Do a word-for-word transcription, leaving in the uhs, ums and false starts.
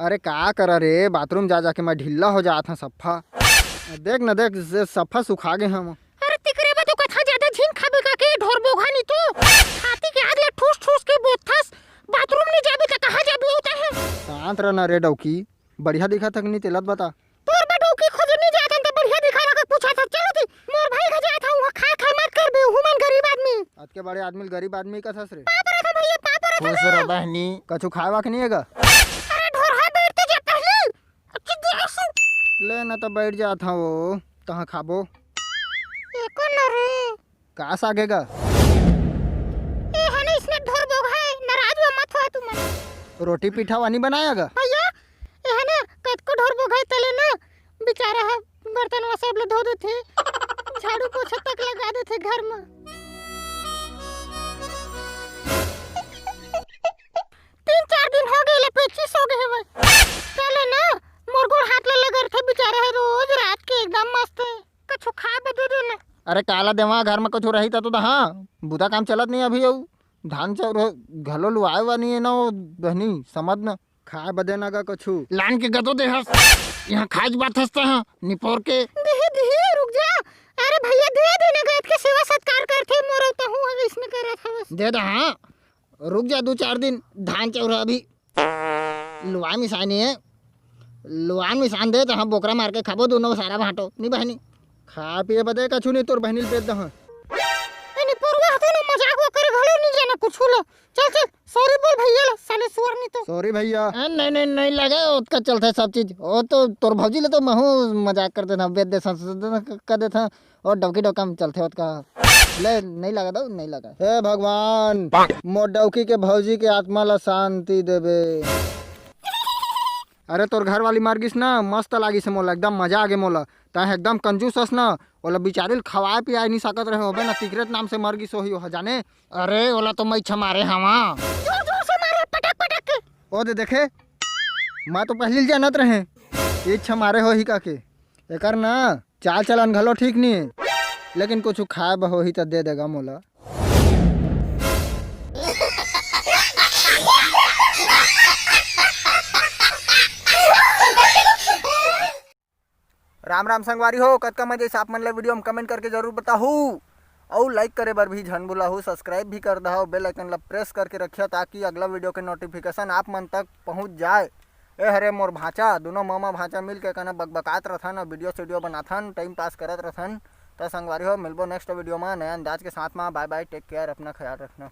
अरे का करा रे, बाथरूम जा जाके मैं ढिल्ला हो जात हूँ सफा। देख न देख, से सफा सुखा गए हम। अरे तिकरे बा, तू कथा ज्यादा झिन खाबे का के ढोर बोघा नी तू। छाती के आग ले ठूस ठूस के बोथस। बाथरूम नहीं जाबे त कहाँ जाबे होता है? शांत रहना रे डौकी, बढ़िया दिखा थक नहीं तेलत बता। तोर बा डौकी खोजे नहीं जात हन त बढ़िया दिखा रखा पूछा था। चलो ती, मोर भाई घर जात हूँ, वहाँ खाए खाए मत कर बे, हुमन गरीब आदमी। अतके बड़े आदमी ल गरीब आदमी का थस रे। पाप रखा भैया, पाप रखा खुश ना। रह बहनी। कछु खाए वा के नहीं है गा? अरे ढोरहा बैठ तो जा पहले। अच्छी देर से। ले ना तो बैठ जात हूँ, तहाँ खाबो। एको न रे। का सागे गा? ए हने इसने ढोर बोघा है, नाराज हुआ मत हुआ तुमन। रोटी पीठा वानी बनाया गा? भैया, ए हने कतको ढोर बोघा है तले ना, बेचारा है बर्तन वा सब ल धो देथे, झाड़ू पोछा तक लगा देथे घर में। तीन चार दिन हो गए ले पेचिस हो गए हवे। चले ना, मोर गोड़ हाथ ले लगरथे बेचारा है रोज रात के एकदम मस्त है। कछु खाए बर दे दे ना। अरे काला देवा, घर में कुछ रही त तो दहा, बुता काम चलत नहीं अभी। अउ धान चाउर घलो लुआए वा नहीं है ना वो बहनी, समझ ना। खाए बदे ना गा कछु। लान के गदो देहस, यहाँ खाज बात हंसता है निपोर के। दिही दिही रुक जा। अरे भैया दे दे ना गा, के सेवा सत्कार करथे मोर, तहूँ हवे इसने करत हवस। दे दहा, रुक जा दू चार दिन, धान चाउर अभी लुआ मिसानी है, लुआ मिसान दे तो हम बोकरा मार के खाबो दोनों सारा भांटो, नहीं बहनी। खा पिए बदे कछु नहीं, तोर बहनी ल बेच दहा। ए निपोरवा हतो ना, मजाक वो करे घलो नहीं जाना कुछु लो। चल चल, सॉरी बोल भैया ला, साले सुअर नहीं तो। सॉरी भैया। ए, नहीं नहीं नहीं लगे, ओतका चलथे सब चीज। ओ तो तोर भौजी ले तो महू मजाक कर देना, बेच दे संस कर देथा। और डौकी डौका में चलथे ओतका। ले नहीं लगा दो, नहीं लगा। हे भगवान, मोर डौकी के भौजी के आत्मा ला शांति देबे। अरे तोर घर वाली मर गिस ना, मस्त लागिस हे मोला, एकदम मजा आ गे मोला। तैं एकदम कंजूस हस ना, ओला बिचारी ल खवाए पियाए नहीं सकत रहे होबे ना, तिकरे नाम से मर गिस होही ओहा जाने। अरे ओला तो मैं इच्छा मारे हवा। जोर जोर से मारे, पटक पटक के। ओ दे देखे, मैं तो पहली ल जानत रहे, ये इच्छा मारे होही का के। एकर ना चाल चलन घलो ठीक नहीं है, लेकिन कुछ खाए बर होही त दे देगा मोला। राम राम संगवारी हो, कतका मजा आइस आप मन ला वीडियो में comment करके जरूर बताहू, अउ like करे बर भी झन भुलाहू, subscribe भी कर दहू, bell icon ला press करके रखिया ताकि अगला वीडियो के notification आप मन तक पहुंच जाए। ए हरे मोर भांचा, दोनों मामा भांचा मिल के कना बकबकात रथन, वीडियो सीडियो बनाथन, time pass करत रथन। त संगवारी हो, मिलबो next वीडियो में नया अंदाज के साथ में। Bye bye, take care, अपना ख्याल रखना।